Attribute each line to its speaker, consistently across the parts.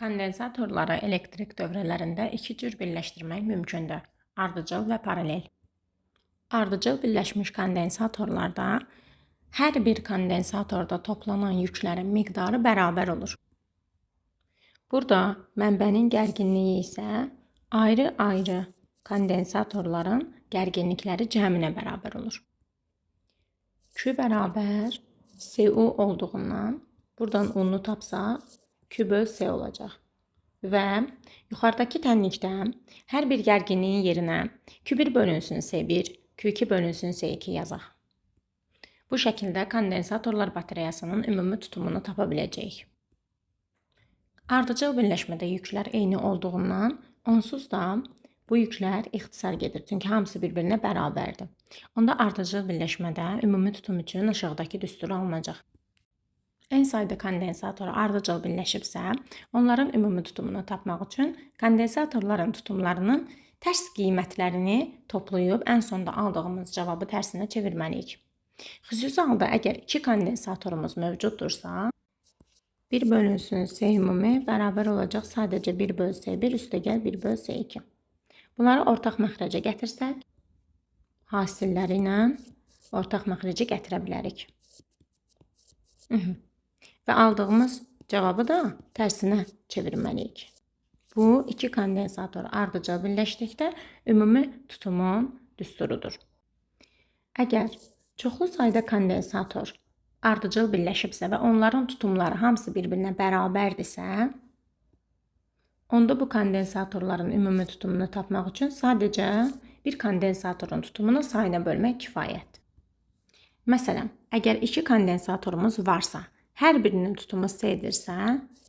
Speaker 1: Kondensatorları elektrik dövrələrində iki cür birləşdirmək mümkündür: ardıcıl və paralel. Ardıcıl birləşmiş kondensatorlarda hər bir kondensatorda toplanan yüklərin miqdarı bərabər olur. Burada mənbənin gərginliyi isə ayrı-ayrı kondensatorların gərginlikləri cəminə bərabər olur. Q bərabər SU olduğundan buradan U-nu tapsaq Q böl S olacaq. Və yuxarıdakı tənlikdə hər bir gərginliyin yerinə Q1 bölünsün S1, Q2 bölünsün S2 yazaq. Bu şəkildə kondensatorlar batareyasının ümumi tutumunu tapa biləcəyik. Ardıcıl birləşmədə yüklər eyni olduğundan onsuz da bu yüklər ixtisar gedir. Çünki hamısı bir-birinə bərabərdir. Onda ardıcıl birləşmədə ümumi tutum üçün aşağıdakı düstur alınacaq. N sayda kondensator ardıcıl birləşibsə, onların ümumi tutumunu tapmaq üçün kondensatorların tutumlarının tərs qiymətlərini toplayıb ən sonda aldığımız cavabı tərsinə çevirməliyik. Xüsusi halda əgər iki kondensatorumuz mövcuddursa, 1 bölünsün S ümumi bərabər olacaq sadəcə 1 böl S1 üstəgəl 1 böl S2. Bunları ortaq məxrəcə gətirsək, hasilləri ilə ortaq məxrəcə gətirə bilərik. Və aldığımız cavabı da tərsinə çevirməliyik. Bu, iki kondensator ardıcıl birləşdikdə ümumi tutumun düsturudur. Əgər çoxlu sayda kondensator ardıcıl birləşibsə və onların tutumları hamısı bir-birinə bərabərdirsə, onda bu kondensatorların ümumi tutumunu tapmaq üçün sadəcə bir kondensatorun tutumunu sayına bölmək kifayətdir. Məsələn, əgər iki kondensatorumuz varsa, hər birinin tutumu S-dirsə,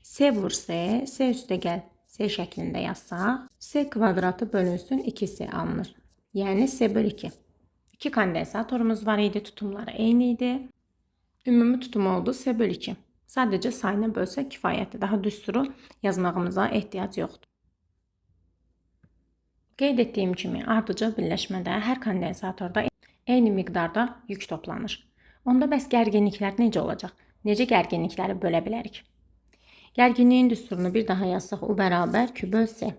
Speaker 1: S vur S, S üstəgəl S şəklində yazsaq, S kvadratı bölünsün 2S alınır. Yəni S böl 2. İki kondensatorumuz var idi, tutumları eyni idi. Ümumi tutumu oldu S böl 2. Sadəcə sayına bölsək kifayətdir. Daha düsturu yazmağımıza ehtiyac yoxdur. Qeyd etdiyim kimi, ardıcıl birləşmədə hər kondensatorda eyni miqdarda yük toplanır. Onda bəs gərginliklər necə olacaq? Necə gərginlikləri bölə bilərik? Gərginliyin düsturunu bir daha yazsaq, U bərabər Q böl S.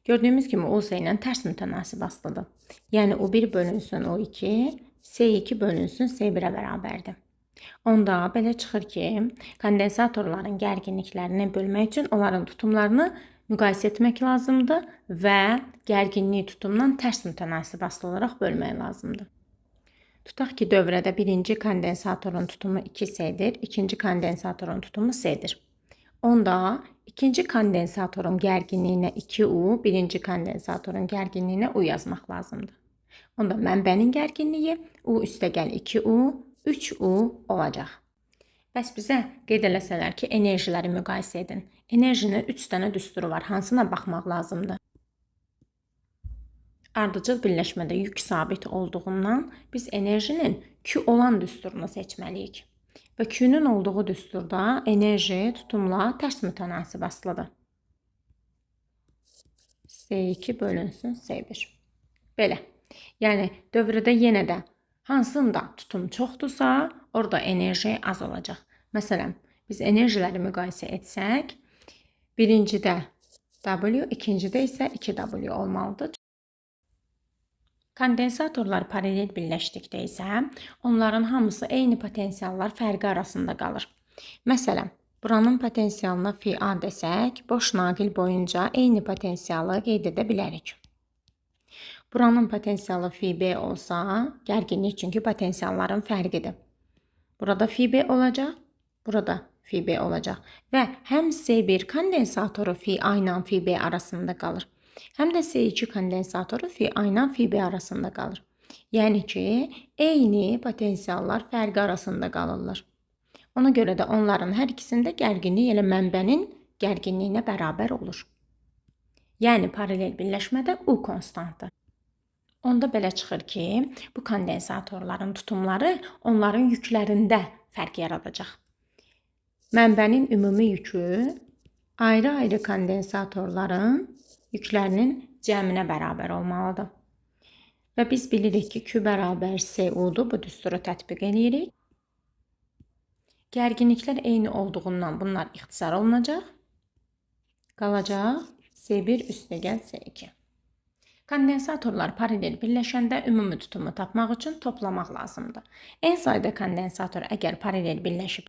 Speaker 1: Gördüyümüz kimi U S ilə tərs mütənasib asılıdır. Yəni U1 bölünsün U2, S2 bölünsün S1-ə bərabərdir. Onda belə çıxır ki, kondensatorların gərginliklərini bölmək üçün onların tutumlarını müqayisə etmək lazımdır və gərginliyi tutumdan tərs mütənasib asılı olaraq bölmək lazımdır. Tutaq ki, dövrədə birinci kondensatorun tutumu 2S-dir, ikinci kondensatorun tutumu S-dir. Onda ikinci kondensatorun gərginliyinə 2U, birinci kondensatorun gərginliyinə U yazmaq lazımdır. Onda mənbənin gərginliyi U üstəgəl 2U, 3U olacaq. Bəs bizə qeyd eləsələr ki, enerjiləri müqayisə edin. Enerjinin 3 dənə düsturu var. Hansına baxmaq lazımdır? Ardıcıl birləşmədə yük sabit olduğundan biz enerjinin Q olan düsturunu seçməliyik. Və Q-nün olduğu düsturda enerji tutumla tərs mütənasib asılıdır. S2 bölünsün S1. Belə. Yəni dövrədə yenə də hansında tutum çoxdursa, orada enerji az olacaq. Məsələn, biz enerjiləri müqayisə etsək, birincidə W, ikincidə isə 2W olmalıdır. Kondensatorlar paralel birləşdikdə isə onların hamısı eyni potensiallar fərqi arasında qalır. Məsələn, buranın potensialına Fa desək, boş naqil boyunca eyni potensialı qeyd edə bilərik. Buranın potensialı FB olsa, gərginlik çünki potensialların fərqidir. Burada FB olacaq, burada FB olacaq və həm S1 kondensatoru FA ilə FB arasında qalır, həm də S2 kondensatoru FA ilə FB arasında qalır. Yəni ki, eyni potensiallar fərqi arasında qalırlar. Ona görə də onların hər ikisində gərginlik elə mənbənin gərginliyinə bərabər olur. Yəni paralel birləşmədə U konstantdır. Onda belə çıxır ki, bu kondensatorların tutumları onların yüklərində fərq yaradacaq. Mənbənin ümumi yükü ayrı-ayrı kondensatorların yüklərinin cəminə bərabər olmalıdır. Və biz bilirik ki, Q bərabər SU-dur. Bu düsturu tətbiq eləyirik. Gərginliklər eyni olduğundan bunlar ixtisar olunacaq. Qalacaq S1 üstəgəl S2. Kondensatorlar paralel birləşəndə ümumi tutumu tapmaq üçün toplamaq lazımdır. N sayda kondensator əgər paralel birləşib,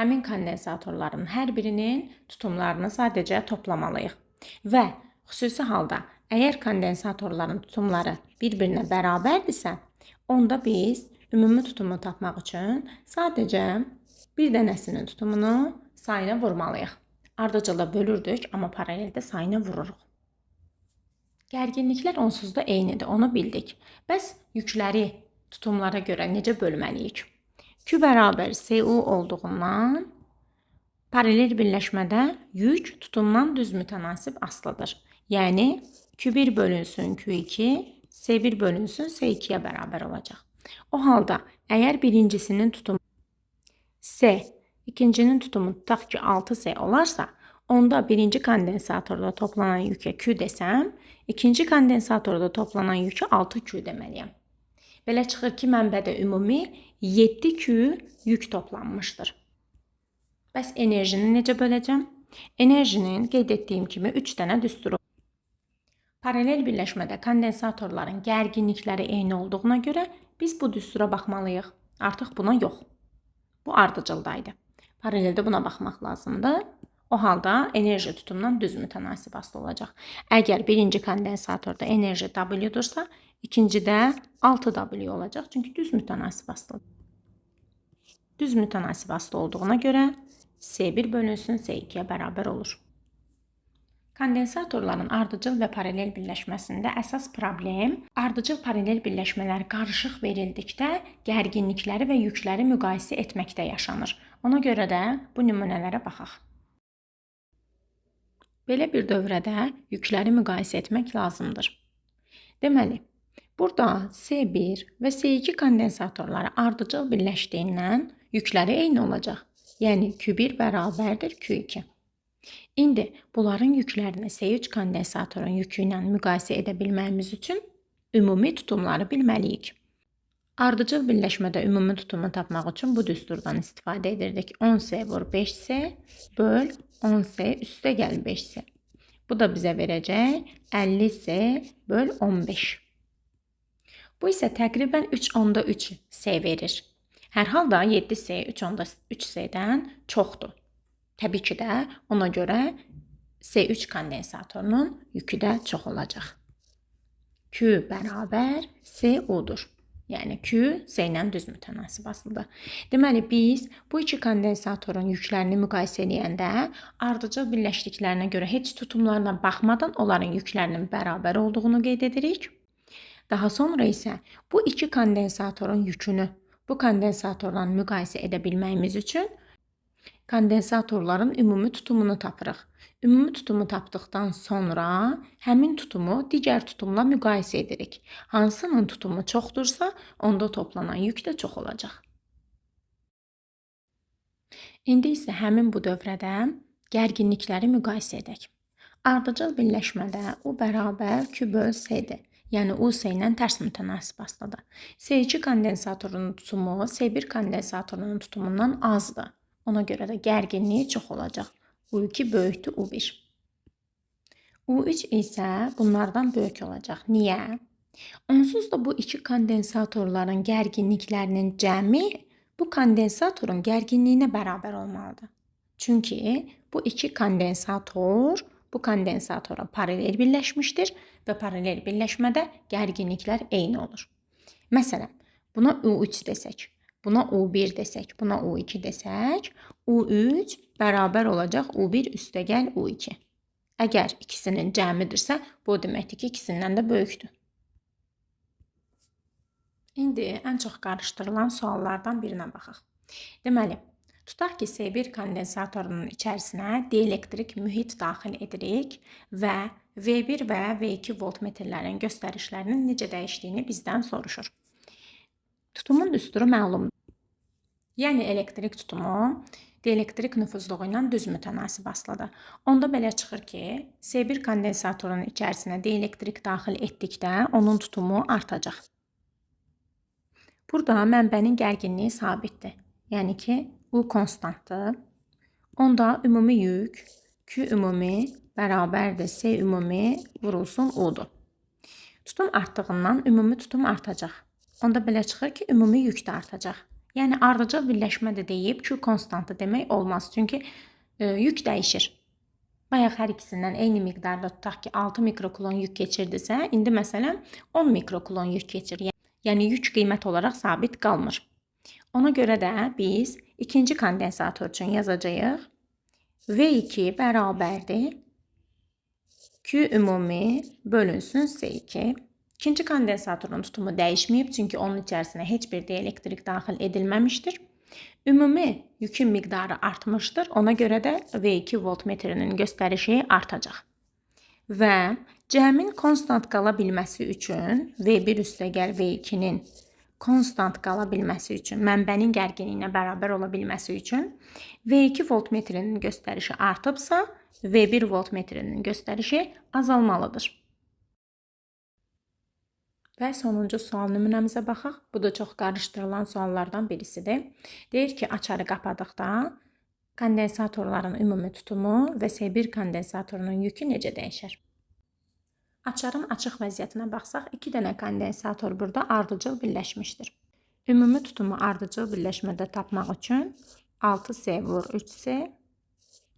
Speaker 1: həmin kondensatorların hər birinin tutumlarını sadəcə toplamalıyıq. Və xüsusi halda əgər kondensatorların tutumları bir-birinə bərabərdirsə, onda biz ümumi tutumu tapmaq üçün sadəcə bir dənəsinin tutumunu sayına vurmalıyıq. Ardıcılda bölürdük, amma paraleldə sayına vururuq. Gərginliklər onsuz da eynidir, onu bildik. Bəs yükləri tutumlara görə necə bölməliyik? Q bərabər SU olduğundan paralel birləşmədə yük tutumdan düz mütənasib asılıdır. Yəni Q1 bölünsün Q2, S1 bölünsün S2-yə bərabər olacaq. O halda əgər birincisinin tutumu S, ikincinin tutumu tutaq ki 6S olarsa, onda birinci kondensatorda toplanan yükə Q desəm, ikinci kondensatorda toplanan yükə 6Q deməliyəm. Belə çıxır ki, mənbədə ümumi 7Q yük toplanmışdır. Bəs enerjini necə böləcəm? Enerjinin qeyd etdiyim kimi 3 dənə düsturu. Paralel birləşmədə kondensatorların gərginlikləri eyni olduğuna görə biz bu düstura baxmalıyıq. Artıq buna yox. Bu ardıcıldaydı. Paraleldə buna baxmaq lazımdır. O halda enerji tutumdan düz mütənasib asılı olacaq. Əgər birinci kondensatorda enerji W-dursa, ikincidə 6W olacaq. Çünki düz mütənasib asılıdır. Düz mütənasib asılı olduğuna görə S1 bölünsün S2-yə bərabər olur. Kondensatorların ardıcıl və paralel birləşməsində əsas problem ardıcıl paralel birləşmələr qarışıq verildikdə gərginlikləri və yükləri müqayisə etməkdə yaşanır. Ona görə də bu nümunələrə baxaq. Belə bir dövrədə yükləri müqayisə etmək lazımdır. Deməli, burada S1 və S2 kondensatorları ardıcıl birləşdiyindən yükləri eyni olacaq. Yəni Q1 bərabərdir Q2. İndi bunların yüklərini S3 kondensatorun yükü ilə müqayisə edə bilməyimiz üçün ümumi tutumları bilməliyik. Ardıcıl birləşmədə ümumi tutumu tapmaq üçün bu düsturdan istifadə edirdik. 10S vur 5S böl 10S üstə gəl 5S. Bu da bizə verəcək 50S böl 15. Bu isə təqribən 3,3 S verir. Hər halda 7S 3,3S-dən çoxdur. Təbii ki də ona görə S3 kondensatorunun yükü də çox olacaq. Q bərabər SU-dur. Yəni Q S ilə düz mütənasib asılıdır. Deməli biz bu iki kondensatorun yüklərini müqayisə edəndə ardıcıl birləşdiklərinə görə heç tutumlarına baxmadan onların yüklərinin bərabər olduğunu qeyd edirik. Daha sonra isə bu iki kondensatorun yükünü bu kondensatorla müqayisə edə bilməyimiz üçün kondensatorların ümumi tutumunu tapırıq. Ümumi tutumu tapdıqdan sonra həmin tutumu digər tutumla müqayisə edirik. Hansının tutumu çoxdursa, onda toplanan yük də çox olacaq. İndi isə həmin bu dövrədə gərginlikləri müqayisə edək. Ardıcıl birləşmədə U bərabər Q böl S-dir. Yəni U S ilə tərs mütənasib asılıdır. S2 kondensatorunun tutumu S1 kondensatorunun tutumundan azdır. Ona görə də gərginliyi çox olacaq. U2 böyükdür U1. U3 isə bunlardan böyük olacaq. Niyə? Onsuz da bu iki kondensatorların gərginliklərinin cəmi bu kondensatorun gərginliyinə bərabər olmalıdır. Çünki bu iki kondensator bu kondensatora paralel birləşmişdir və paralel birləşmədə gərginliklər eyni olur. Məsələn, buna U3 desək, buna U1 desək, buna U2 desək, U3 bərabər olacaq U1 üstəgəl U2. Əgər ikisinin cəmidirsə, bu o deməkdir ki, ikisindən də böyükdür. İndi ən çox qarışdırılan suallardan birinə baxaq. Deməli, tutaq ki, S1 kondensatorunun içərisinə dielektrik mühit daxil edirik və V1 və V2 voltmetrlərin göstərişlərinin necə dəyişdiyini bizdən soruşur. Tutumun düsturu məlumdur. Yəni elektrik tutumu dielektrik nüfuzluğu ilə düz mütənasib asılıdır. Onda belə çıxır ki, S1 kondensatorunun içərisinə dielektrik daxil etdikdə onun tutumu artacaq. Burada mənbənin gərginliyi sabitdir. Yəni ki, U konstantdır. Onda ümumi yük Q ümumi bərabərdir S ümumi vurulsun U-dur. Tutum artdığından ümumi tutum artacaq. Onda belə çıxır ki, ümumi yük də artacaq. Yəni ardıcıl birləşmə də deyib Q konstantı demək olmaz. Çünki yük dəyişir. Bayaq hər ikisindən eyni miqdarda tutaq ki, 6 mikrokulon yük keçirdisə, indi məsələn 10 mikrokulon yük keçir. Yəni yük qiymət olaraq sabit qalmır. Ona görə də biz ikinci kondensator üçün yazacağıq. V2 bərabərdir Q ümumi bölünsün S2. İkinci kondensatorun tutumu dəyişməyib, çünki onun içərisinə heç bir dielektrik daxil edilməmişdir. Ümumi yükün miqdarı artmışdır. Ona görə də V2 voltmetrinin göstərişi artacaq. Və cəmin konstant qala bilməsi üçün V1 üstəgəl V2-nin konstant qala bilməsi üçün, mənbənin gərginliyinə bərabər ola bilməsi üçün V2 voltmetrinin göstərişi artıbsa, V1 voltmetrinin göstərişi azalmalıdır. Və sonuncu sual nümunəmizə baxaq. Bu da çox qarışdırılan suallardan birisidir. Deyir ki, açarı qapadıqda kondensatorların ümumi tutumu və S1 kondensatorunun yükü necə dəyişər? Açarın açıq vəziyyətinə baxsaq, 2 dənə kondensator burada ardıcıl birləşmişdir. Ümumi tutumu ardıcıl birləşmədə tapmaq üçün 6S vur 3S,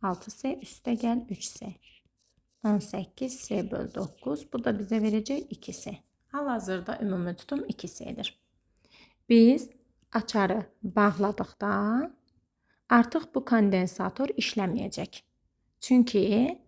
Speaker 1: 6S üstəgəl 3S. 18S böl 9. Bu da bizə verəcək 2S. Hal-hazırda ümumi tutum 2S-dir. Biz açarı bağladıqda artıq bu kondensator işləməyəcək. Çünki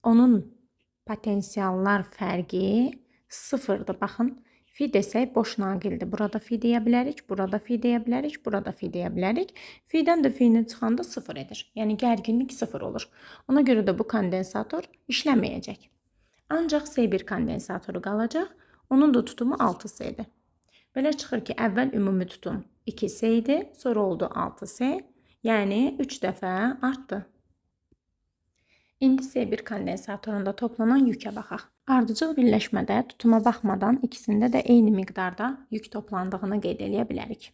Speaker 1: onun potensiallar fərqi sıfırdır. Baxın, fi desək boş naqildir. Burada fi deyə bilərik, burada fi deyə bilərik, burada fi deyə bilərik. Fidən də fini çıxanda sıfır edir. Yəni gərginlik sıfır olur. Ona görə də bu kondensator işləməyəcək. Ancaq S1 kondensatoru qalacaq. Onun da tutumu 6S-dir. Belə çıxır ki, əvvəl ümumi tutum 2S idi, sonra oldu 6S. Yəni 3 dəfə artdı. İndi S1 kondensatorunda toplanan yükə baxaq. Ardıcıl birləşmədə tutuma baxmadan ikisində də eyni miqdarda yük toplandığını qeyd eləyə bilərik.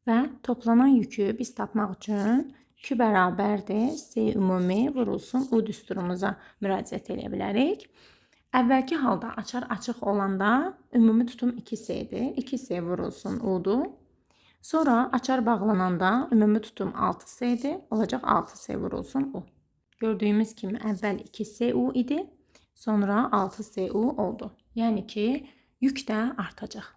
Speaker 1: Və toplanan yükü biz tapmaq üçün Q bərabərdir S ümumi vurulsun U düsturumuza müraciət eləyə bilərik. Əvvəlki halda açar açıq olanda ümumi tutum 2S-dir. 2S vurulsun U-dur. Sonra açar bağlananda ümumi tutum 6S-dir. Olacaq 6S vurulsun U. Gördüyümüz kimi əvvəl 2SU idi, sonra 6SU oldu. Yəni ki, yük də artacaq.